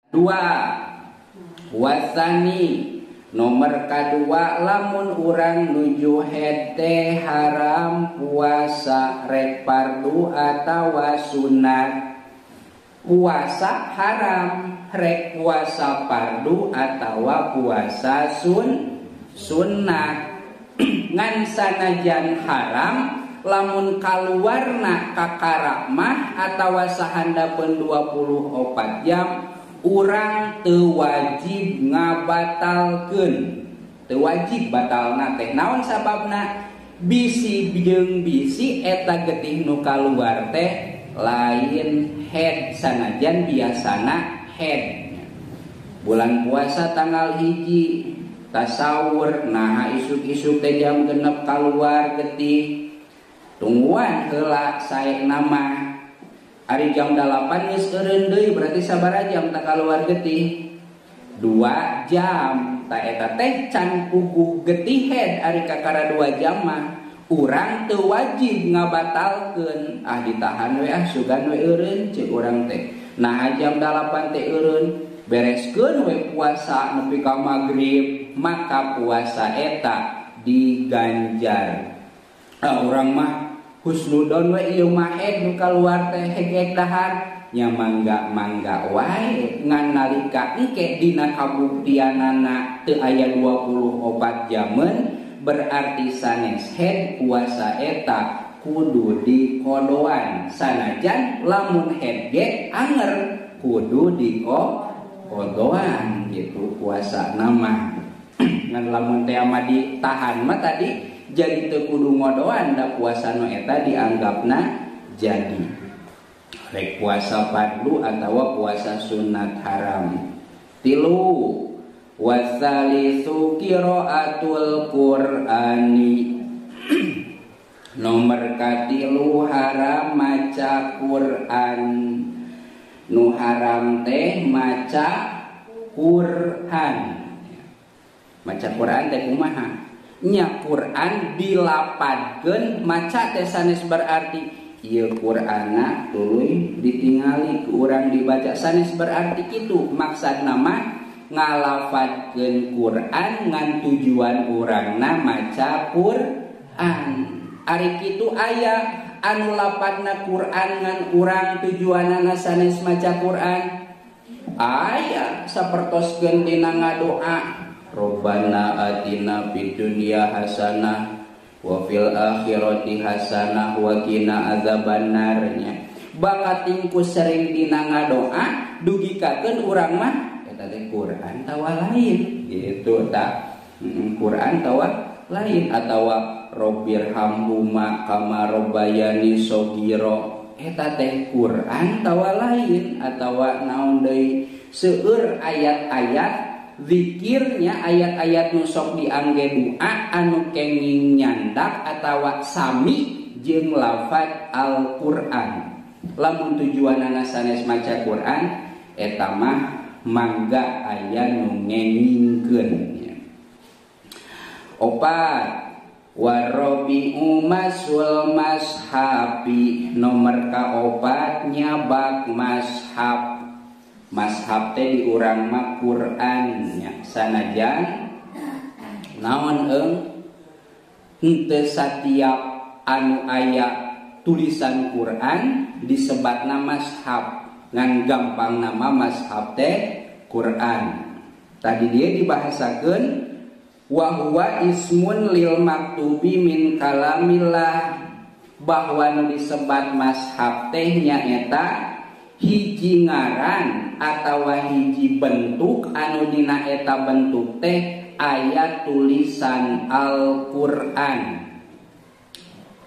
Dua wasani nomor kadua lamun urang nuju haid teh haram puasa rek fardu atawa sunat. Puasa haram rek puasa fardu atawa puasa sunat. Ngan sanajan haram lamun kaluarna kakara mah atawa sahandapeun 24 jam urang teu wajib ngabatalkeun. Teu wajib batalna teh naon sababna? Bisi jeung bisi eta getih nu kaluar teh lain haid sanajan biasana haid. Bulan puasa tanggal 1 tasawur naha isuk-isuk teh jam 6 kaluar getih. Tungguan heula sae nama. Ari jam 8 geus eureun deui berarti sabaraha jam tak kaluar getih? 2 jam. Ta eta teh can puguh getih haid ari kakara 2 jam mah. Urang teu wajib ngabatalkeun. Ah ditahan we ah sugan we eureun ceuk urang teh. Nah jam 8 teh eureun bereskeun we puasa nepi ka magrib, maka puasa eta diganjar. Ah urang mah husnudon we ieu mah haid nu kaluar teh hegek dahar nya mangga-mangga wae ngan nalika engke dina kabuktianana teu aya 24 jameun berarti sanes haid puasa eta kudu dikodoan sanajan lamun haid ge anger kudu dikodoan gitu puasa nama. Ngan lamun teh mah ditahan mah tadi jadi teu kudu ngodoan da puasa nu eta dianggapna jadi rek puasa fardu atawa puasa sunat haram. 3 wasalisu qiraatul qur'ani. Nomor katilu haram maca Quran. Nu haram teh maca Quran. Maca Quran teh kumaha? Nya Quran dilapadkeun maca teh sanes berarti ieu Qur'anna tuluy ditingali ku urang dibaca sanes berarti kitu. Maksudna mah ngalafadkeun Quran ngan tujuan urangna maca Quran. Ari kitu aya anu lapadna Quran ngan urang tujuanana sanes maca Quran. Aya sapertoskeun dina ngadoa Robbana atina fid dunya hasanah wa fil akhirati hasanah wa qina azabannar nya. Bakating ku sering dina ngadoa dugikakeun urang mah eta teh Quran tawa lain gitu ta. Quran tawa lain atawa Robbirhamhuma kama robbayani shaghira eta teh Quran tawa lain atawa naon deui seueur ayat-ayat zikirnya ayat-ayat nu sok diangge doa anu kenging nyandak atawa sami jeung lafaz Al-Qur'an. Lamun tujuanana sanes maca Quran eta mah mangga aya nu ngengingkeun. 4 warabi'u masul mashabi. Nomor kaopat nyabak mashab. Mashab teh di urang mah Quran nya sanajan naon eung henteu satiap anu aya tulisan Quran disebatna mashab ngan gampang nama mashab teh Quran. Tadi dia dibahasakeun wa huwa ismun lil maktubi min kalamillah bahwa nu disebat mashab teh nyaeta hiji ngaran atawa hiji bentuk anu dina eta bentuk teh aya tulisan Al-Qur'an.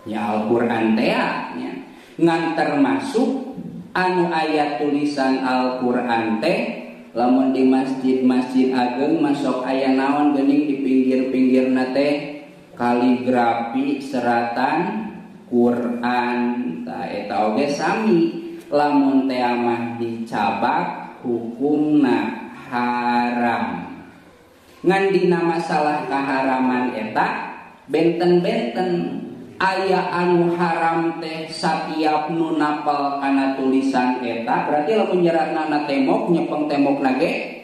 Ya Al-Qur'an teh nya ngan termasuk anu aya tulisan Al-Qur'an teh lamun di masjid-masjid ageng masuk aya naon geuning di pinggir-pinggirna teh kaligrafi seratan Quran. Ta eta oge sami lamun teh mah dicabak hukumna haram. Ngan dina masalah kaharaman eta benten-benten Aya anu haram teh satiap nu napel kana tulisan eta berarti lamun nyeratna na tembok nyepeng tembokna ge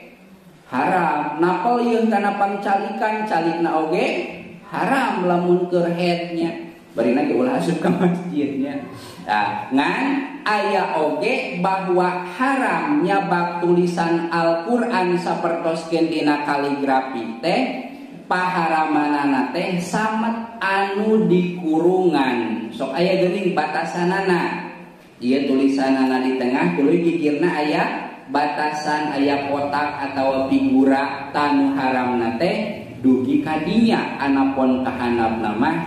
haram. Napel yeun kana pangcalikan calikna oge haram lamun keur haidnya. Barina ge ulah asup ka masjidnya. Nah, ngan aya oge bahwa haram nyabab tulisan Al-Qur'an sapertoskeun dina kaligrafi teh paharamanana teh samet anu dikurungan. Sok aya geuning batasanana. Ieu tulisanana di tengah tuluy gigirna aya batasan aya kotak atawa figura tanu haramna teh dugi ka dinya anapon kahanapna mah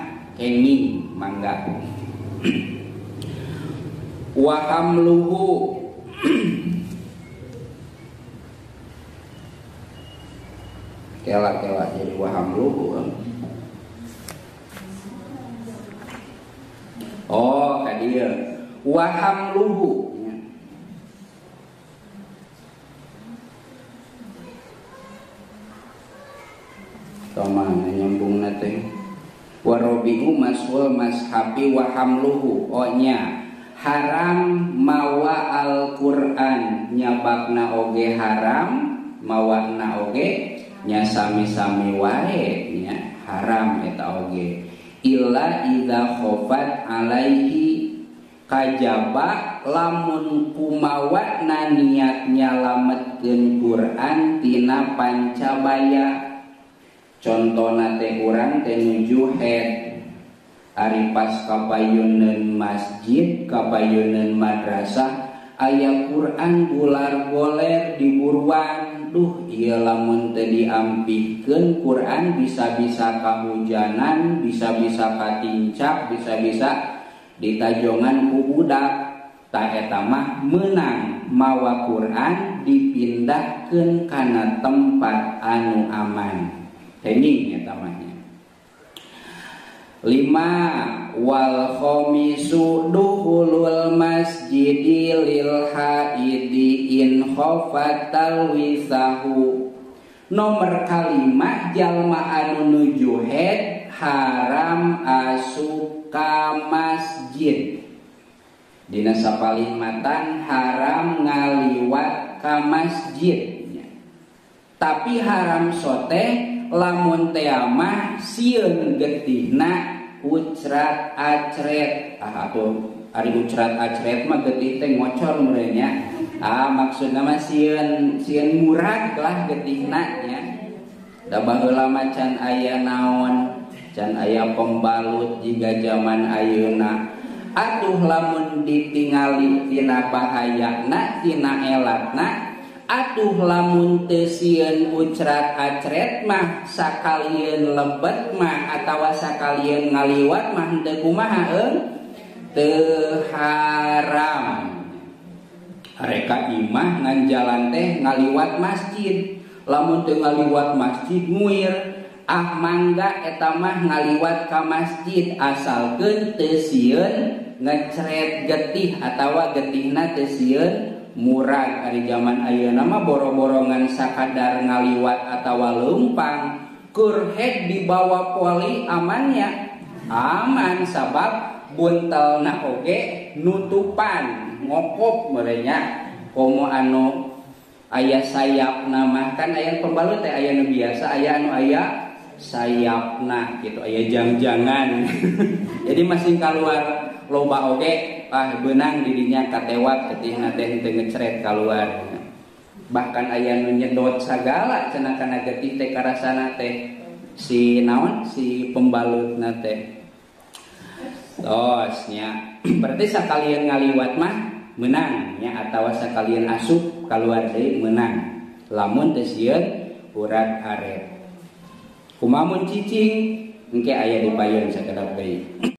kenging mangga. Wa hamluhu kela-kela jadi wahamluhu. Oh kadieu wahamluhu tomana nyambungna teh warobihu masul mashabi wahamluhu. Oh nya haram mawa Al-Qur'an nyabakna oge haram mawana oge nya sami-sami wae nya haram eta oge illa idza khafat alaihi kajaba lamun kumawana niat nyalametkeun Quran tina pancabaya. Contona teh urang teh nuju haid ari pas kapayuneun masjid kapayuneun madrasah aya Quran gular goler di buruan. Duh ieu lamun teu diampihkeun Quran bisa-bisa kahujanan, bisa-bisa katincak, bisa-bisa ditajongan ku budak. Ta eta mah meunang mawa Quran dipindahkeun kana tempat anu aman. Kenging eta mah nya. 5 wal khamisu dukhulul masjidi lil haidi in khafatal wisahu. Nomor kalima jalma anu nuju haid haram asup ka masjid. Dina sapalih matan haram ngaliwat ka masjid. Tapi haram sote lamun teh mah sieun getihna ucrat acret. Ah atuh ari ucrat acret mah getih teh ngocor meureun nya. Ah maksudna mah sieun sieun murag lah getihna nya. Da baheula mah can aya naon, can aya pembalut jiga zaman ayeuna. Atuh lamun ditingali tina bahayana tina elatna, atuh lamun teu sieun ucrat acret mah sakalieun lebet mah atawa sakalieun ngaliwat mah henteu kumaha eung teu haram. Reka imah ngan jalan teh ngaliwat masjid, lamun teu ngaliwat masjid muir. Ah mangga eta mah ngaliwat ka masjid asalkeun teu sieun ngecret getih atawa getihna teu sieun murag. Ari zaman ayeuna mah boro-borongan sakadar ngaliwat atawa leumpang keur head dibawa poli amannya aman sabab buntelna oge nutupan ngokop merenya komo anu aya sayapna mah kan aya pembalut teh aya nu biasa aya anu aya sayapna gitu aya jang-jangan. Jadi masing keluar loba oge ah beunang didinya katewat getihna teh henteu ngecret kaluar. Bahkan aya nu nyedot sagala cenah kana getih teh karasana teh si naon si pembalutna teh. Tos nya berarti sakalian ngaliwat mah menang nya atawa sakalian asup kaluar deui menang lamun teu sieun urat aret. Kumaha mun cicing engke aya di payun sakedap deui.